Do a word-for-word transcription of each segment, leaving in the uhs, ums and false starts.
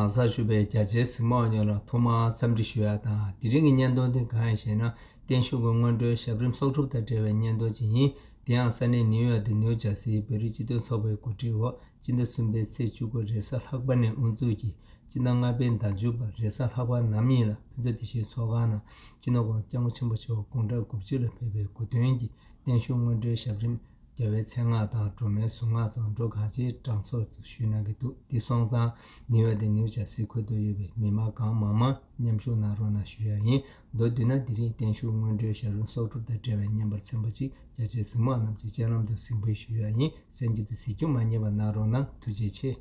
གོང་ས་མཆོག་པའི་རྒྱ་ཆེའི་གཟིགས་མོ་བ་ཉོ་ལ་ཐོག་མར་འཚམས་འདྲི་ཞུ་ཡ་དང་། དེ་རིང་གི་བརྙན་ཐུང་དེ་གང་ཡིན་ཞེ་ན། བརྟན་བཞུགས་ཀྱི་སྔོན་འགྲོའི་ཞབས་རིམ་གསོག་སྒྲུབ་དང་འབྲེལ་བའི་བརྙན་ཐུང་ཅིག་ཡིན། དེ་ཡང་ས་གནས་ནིའུ་ཡོག་དང་ནིའུ་ཇར་སིའི་བོད་རིགས་སྤྱི་མཐུན་ཚོགས་པའི་གོ་སྒྲིག་འོག་སྤྱི་ཟླ་གསུམ་པའི་ཚེས་བཅུ་དགུ་རེས་གཟའ་ལྷག་པ་ནས་དབུ་འཛུགས་ཀྱིས་སྤྱི་ཟླ་ལྔ་པའི་ཟླ་མཇུག་བར་རེས་གཟའ་ལྷག་པ་ནམ་ཡིན་ལ་ཕན་ཚུན་དེ་བཞིན་ཚོགས་ཁང་ནང་སྤྱི་ནོར་༸གོང་ས་༸སྐྱབས་མགོན་ཆེན་པོ་མཆོག་དགུང་གྲངས་དགུ་བཅུ་ལ་ཕེབས་པའི་གོ་སྟོན་གྱི་བརྟན་བཞུགས་སྔོན་འགྲོའི་ཞབས་རིམ། རྒྱལ་བའི་མཚན་སྔགས་དང་སྒྲོལ་མའི་གཟུངས་སྔགས་སོགས་འགྲོ་གང་ཆེའི་གྲངས་ཚོགས་སུ་ཞུས་གནང་གི་འདུག་འདི་སོང་ཙང་ནིའུ་ཡོག་དང་ནིའུ་ཇར་སིའི་ཁུལ་དུ་ཡོད་པའི་མི་མང་གང་མང་མང་མཉམ་ཞུགས་གནང་རོགས་གནང་ཞུ་ཡ་ཡིན། མདོར་བསྡུས་ན་དེ་རིང་བརྟན་བཞུགས་སྔོན་འགྲོའི་ཞབས་རིམ་གསོག་སྒྲུབ་དང་འབྲེལ་བའི་བརྙན་པར་ཚན་པ་གཅིག་རྒྱ་ཆེའི་གཟིགས་མོ་བ་རྣམས་ཀྱི་སྤྱན་ལམ་དུ་གཟིགས་འབུལ་ཞུ་ཡ་ཡིན། གསན་རྒྱུ་དང་གཟིགས་རྒྱུ་མ་བསྙེལ་བ་གནང་རོགས་གནང་། ཐུགས་རྗེ་ཆེ།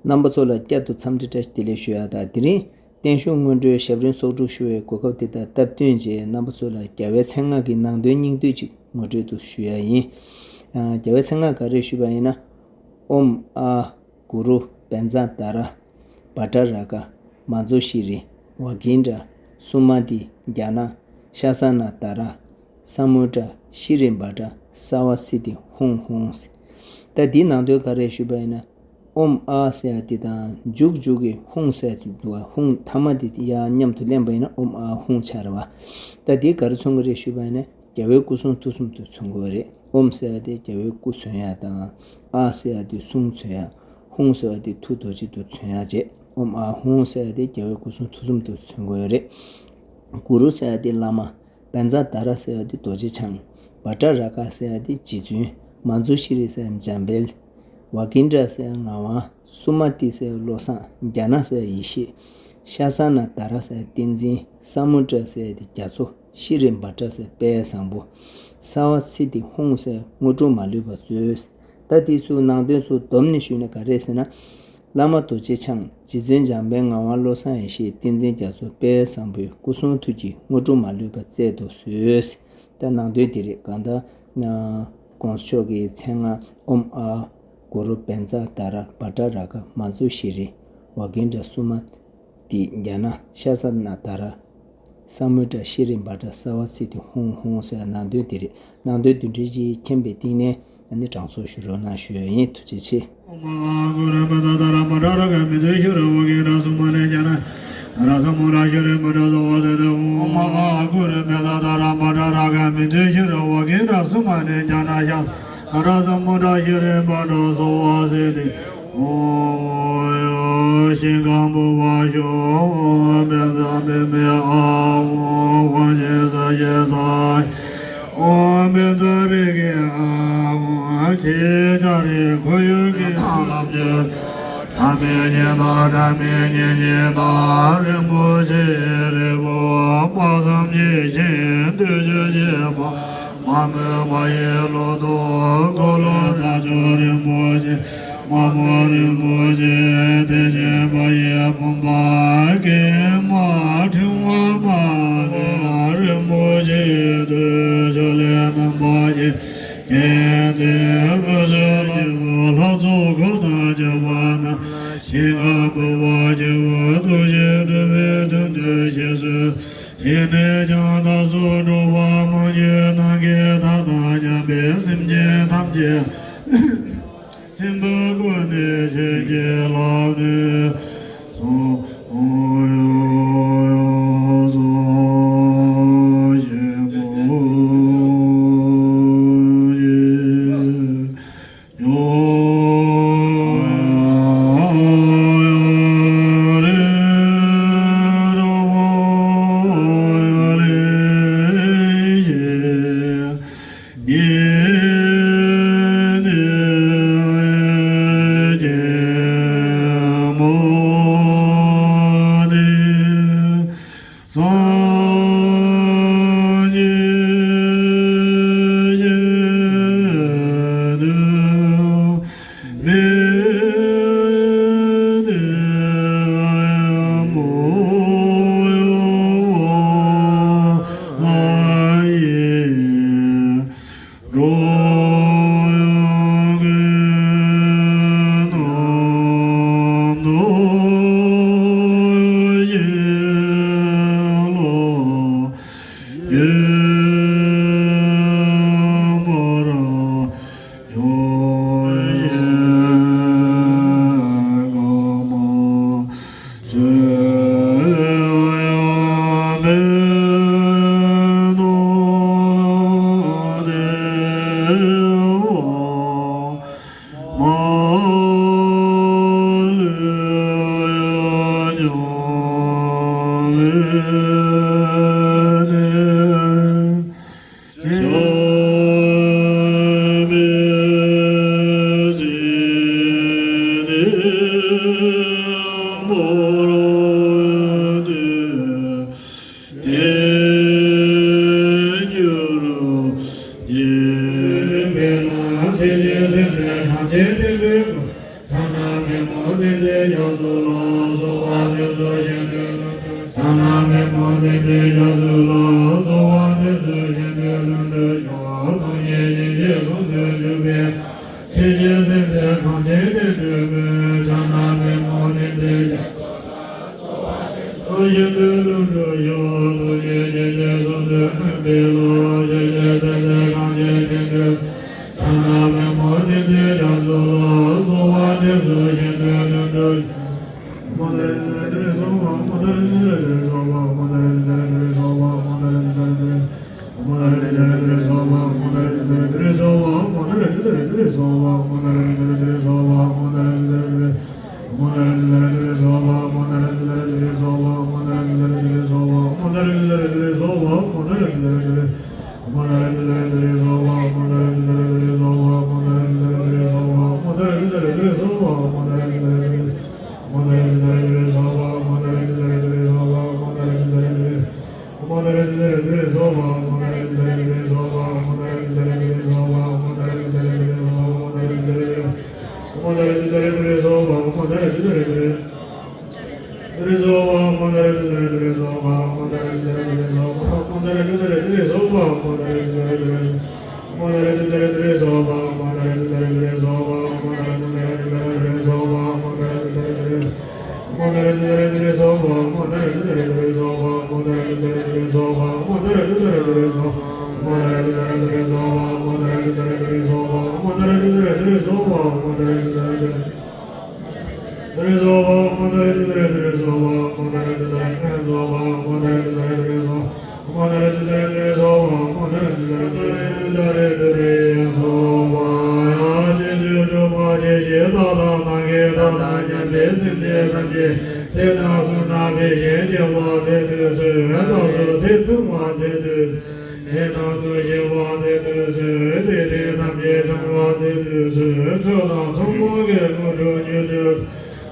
རྣམ་པ་ཚོ་ལ་བསྐྱར་དུ་འཚམས་འདྲི་བཀྲ་ཤིས་བདེ་ལེགས་ཞུ་ཡ་དང་། དེ་རིང་བརྟན་བཞུགས་སྔོན་འགྲོའི་ཞབས་རིམ་གསོག་སྒྲུབ་ཞུ་བའི་གོ་སྐབས་དེ་དང་སྟབས་བསྟུན་བྱས། རྣམ་པ་ཚོ་ལ་རྒྱལ་བའི་མཚན་སྔགས་ཀྱི་ནང་དོན་སྙིང་བསྡུས་ཅིག་ངོ་སྤྲོད་དུ་ཞུ་ཡ་ཡིན། ཨ། རྒྱལ་བའི་མཚན་སྔགས་ག་རེ་ཞུས་པ་ཡིན་ན། ཨོཾ་ཨཱཿ་གུ་རུ་བཛྲ་དྷ་ར་བྷ་དྲ་ར་ཀ་མ་ཛུ་ཤྲཱི་ཝ་གིན་དྲ་སུ་མ་ཏི་ཛྙཱ་ན་ཤཱ་ས་ན་དྷ་ར་ས་མུ་དྲ་ཤྲཱི་བྷ་དྲ་སརྦ་སིདྡྷི་ཧཱུྃ་ཧཱུྃ་ཟེར། ད་འདིའི་ནང་དོན་ག་རེ་ཞུས་པ་ཡིན་ན། ཨོཾ་ཨཱཿ་ཟེར་ཡ་དེ་དང་མཇུག་མཇུག་གི་ཧཱུྃ་ཟེར་ཡ་ཅིག་འདུག་བ། ཧཱུྃ་ཐ་མ་དེ་ཡང་མཉམ་དུ་ལེན་པ་ཡིན་ན་ཨོཾ་ཨཱཿཧཱུྃ་ཆགས་རེད་བ། ད་འདི་ག་རེ་མཚོན་གྱི་རེད་ཞུས་པ་ཡིན་ན། རྒྱལ་བའི་སྐུ་གསུང་ཐུགས་གསུམ་དུ་མཚོན་དགོས་པ་རེད། ཨོཾ་ཟེར་ཡ་དེ་རྒྱལ་བའི་སྐུ་མཚོན་ཡ་དང་། ཨཱཿ་ཟེར་ཡ་དེ་གསུང་མཚོན་ཡ། ཧཱུྃ་ཟེར་བ་དེ་ཐུགས་རྡོ་རྗེ་དུ་མཚོན་ཡ་བྱས། ཨོཾ་ཨཱཿཧཱུྃ་ཟེར་ཡ་དེ་རྒྱལ་བའི་སྐུ་གསུང་ཐུགས་གསུམ་དུ་མཚོན་དགོས་པ་རེད། གུ་རུ་ཟེར་ཡ་དེ་བླ་མ། བཛྲ་དྷ་ར་ཟེར་བ་དེ་རྡོ་རྗེ་འཆང་། བྷ་དྲ་ར་ཀ་ཟེར་བ་དེ་རྗེ་བཙུན། མ་ཛུ་ཤྲཱི་ཟེར་བ་འཇམ་དཔལ། ཝ་གིན་དྲ་ཟེར་བ་ངག་དབང་། སུ་མ་ཏི་ཟེར་བ་བློ་བཟང་། ཛྙཱ་ན་ཟེར་བ་ཡེ་ཤེས། ཤཱ་ས་ན་དྷ་ར་ཟེར་བ་བསྟན་འཛིན། ས་མུ་དྲ་ཟེར་བ་དེ་རྒྱ་མཚོ། ཤྲཱི་བྷ་དྲ་ཟེར་བ་དཔལ་བཟང་པོ། སརྦ་སིདྡྷི་ཧཱུྃ་ཟེར་བ་དངོས་གྲུབ་མ་ལུས་པ་སྩོལ། ད་དེ་ཚོའི་ནང་དོན་ཚོ་བསྡོམས་ནས་ཞུས་ན་ག་རེ་ཟེར་ན། བླ་མ་རྡོ་རྗེ་འཆང་། རྗེ་བཙུན་འཇམ་དཔལ། ངག་དབང་བློ་བཟང་ཡེ་ཤེས། བསྟན་འཛིན་རྒྱ་མཚོ། དཔལ་བཟང་པོའི་སྐུ་གསུང་ཐུགས་ཀྱི་དངོས་གྲུབ་མ་ལུས་པ་སྩལ་དུ་གསོལ། ད་ནང་དོན་དེ་རེད། གང་ལྟར་༸གོང་ས་མཆོག་གི་མཚན་སྔགས་ཨོཾ་ཨཱཿ་གུ་རུ་བཛྲ་དྷ་ར་བྷ་དྲ་ར་ཀ་མ་ཛུ་ཤྲཱི་ཝ་གིན་དྲ་སུ་མ་ཏི་ཛྙཱ་ན་ཤཱ་ས་ན་དྷ་ར་ས་མུ་དྲ་ཤྲཱི་བྷ་དྲ་སརྦ་སིདྡྷི་ཧཱུྃ་ཧཱུྃ་ཟེར་ནང་དོན་དེ་རེད། ནང་དོན་བསྡུས་གྲྭའི་ཅིག་མཁྱེན་པའི་སྟེང་ནས་ཨ་ནི་གྲངས་ཚོགས་ཞུ་རོགས་གནང་ཞུ་ཡ་ཡིན། ཐུགས་རྗེ་ཆེ། ཨོཾ་ཨཱཿ་གུ་རུ་བཛྲ་དྷ་ར་བྷ་དྲ་ར་ཀ་མ་ཛུ་ཤྲཱི་ཝ་གིན་དྲ་སུ་མ་ཏི་ཛྙཱ་ན་དྷ་ར་ས་མུ་དྲ་ཤྲཱི་བྷ་དྲ་སརྦ་སིདྡྷི། ཨོཾ་ཨཱཿ་གུ་རུ་བཛྲ་དྷ་ར་བྷ་དྲ་ར་ཀ་མ་ཛུ་ཤྲཱི་ཝ་གིན་དྲ་སུ་མ་ཏི་ཛྙཱ་ན་ཤཱ་ས་ན་དྷ་ར་ས་མུ་དྲ་ཤྲཱི་བྷ་དྲ་སརྦ་སིདྡྷི། ཨོཾ་ཤིང་ཀ་པུ་བ་ཤོ། ཨོཾ་བཛྲ་པདྨེ་ཨཱཿཧཱུྃ། ཨོཾ་ཤེ་ས་ཤེ་ས། ཨོཾ་བཛྲ་རེ་ཁེ་ཨཱཿཧཱུྃ། ཨོཾ་ཤེ་ཤ་རེ་ཁོར་ཡུག་གི་ཐང་ལམ་གྱི། ཐ་མལ་གཉིས་དང་སྒྲ་མེད་གཉིས་ཀྱི་མཐའ། རིན་པོ་ཆེའི་རིལ་བུ་དཔག་བསམ་གྱི་ཤིང་བདུད་ཀྱི་བྱེད་པ། མ་མོས་པ་ཡི་ལོ་ཏོག་འཁོར་ལོ་དལ་འབྱོར་རིན་པོ་ཆེ། དམར་པོ་རིན་པོ་ཆེ། དེ་བཞིན་པ་ཡི་བུམ་པ་ཀྱེ་མ་ཕྲེང་བ་མ་ལུས་རིན་པོ་ཆེ་དུ་ཕྱག་ལེན་རྣམ་པ་བཞི། རྒྱན་ཏེ་ཨ་ཤ་ལ་ལྷ་ཚོགས་འཁོར་དང་བཅས་པ་རྣམས། ཤིང་ཀ་པུ་བ་སྤྱི་བོའི་ཐུགས་བཞེད་སྒྲུབ་པའི་དོན་དུ་གཤེགས་སུ། ཞལ་ནས་ཀྱང་བདག་སོགས་འགྲོ་བ་མང་པོའི་ནང་གི་བདག་དང་མཉམ་པའི་སེམས་ཅན་ཐམས་ཅད་སེམས་དཔའ་ཀུན་ནས་བྱིན་གྱིས་བརླབས་ནས་སངས་རྒྱས་ཤིང་ ཕྱག་ན་མེ་མོ་ཏི་ཏི་རྒྱ་མཚོ་ལ་སོགས་པ་དེ་ཚོ་བཞིན་དུ་ལྷུན་གྲུབ། ཕྱག་ན་མེ་མོ་ཏི་ཏི་རྒྱ་མཚོ་ལ་སོགས་པ་དེ་ཚོ་བཞིན་དུ་ལྷུན་གྲུབ་ཤོག། སྟོང་ཉིད་སྙིང་རྗེ་ཟུང་དུ་འཇུག་པའི་ཕྱིར། ཇི་སྲིད་འདིར་གང་ཞིག་བདེ་འགྲོའི་མོད། ཕྱག་ན་མེ་མོ་ཏི་ཏི་རྒྱ་མཚོ་ལ་སོགས་པ་དེ་ཚོ་བཞིན་དུ་ལྷུན་གྲུབ་ཤོག། སྟོང་ཉིད་སྙིང་རྗེ་ཟུང་དུ་འཇུག་པའི་བློ། ཇི་སྲིད་འདིར་གང་ཞིག་བདེ་འགྲོའི་མོད། ཕྱག་ན་མེ་མོ་ཏི་ཏི་རྒྱ་མཚོ་ལ་སོགས་པ་དེ་ཚོ་བཞིན་དུ་ལྷུན་གྲུབ་ཤོག།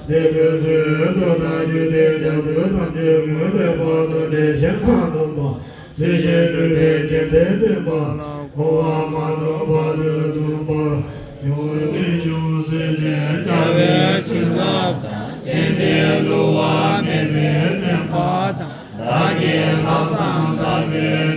དེ་དུས་སུ་མདོ་དང་རྒྱུད་སྡེ་རྒྱ་མཚོ་ཐམས་ཅད་ངོས་ལེགས་པར་མཐོང་སྟེ་གཞན་དང་མཐུན་པ་ཚུལ་བཞིན་སྒྲུབ་པའི་རྒྱུད་སྡེ་བསྟན་པ་འཁོར་བ་མ་ཐོབ་བར་དུ་སྟོན་པར་ཤོག། རིག་འབྱུང་སྲིད་ཞིའི་རྒྱལ་བའི་བྱིན་རླབས་དང་། དེ་འདྲའི་བསླུ་བ་མེད་པའི་བསྟན་པ་དང་། བདག་གིས་ལྷག་བསམ་དག་པའི་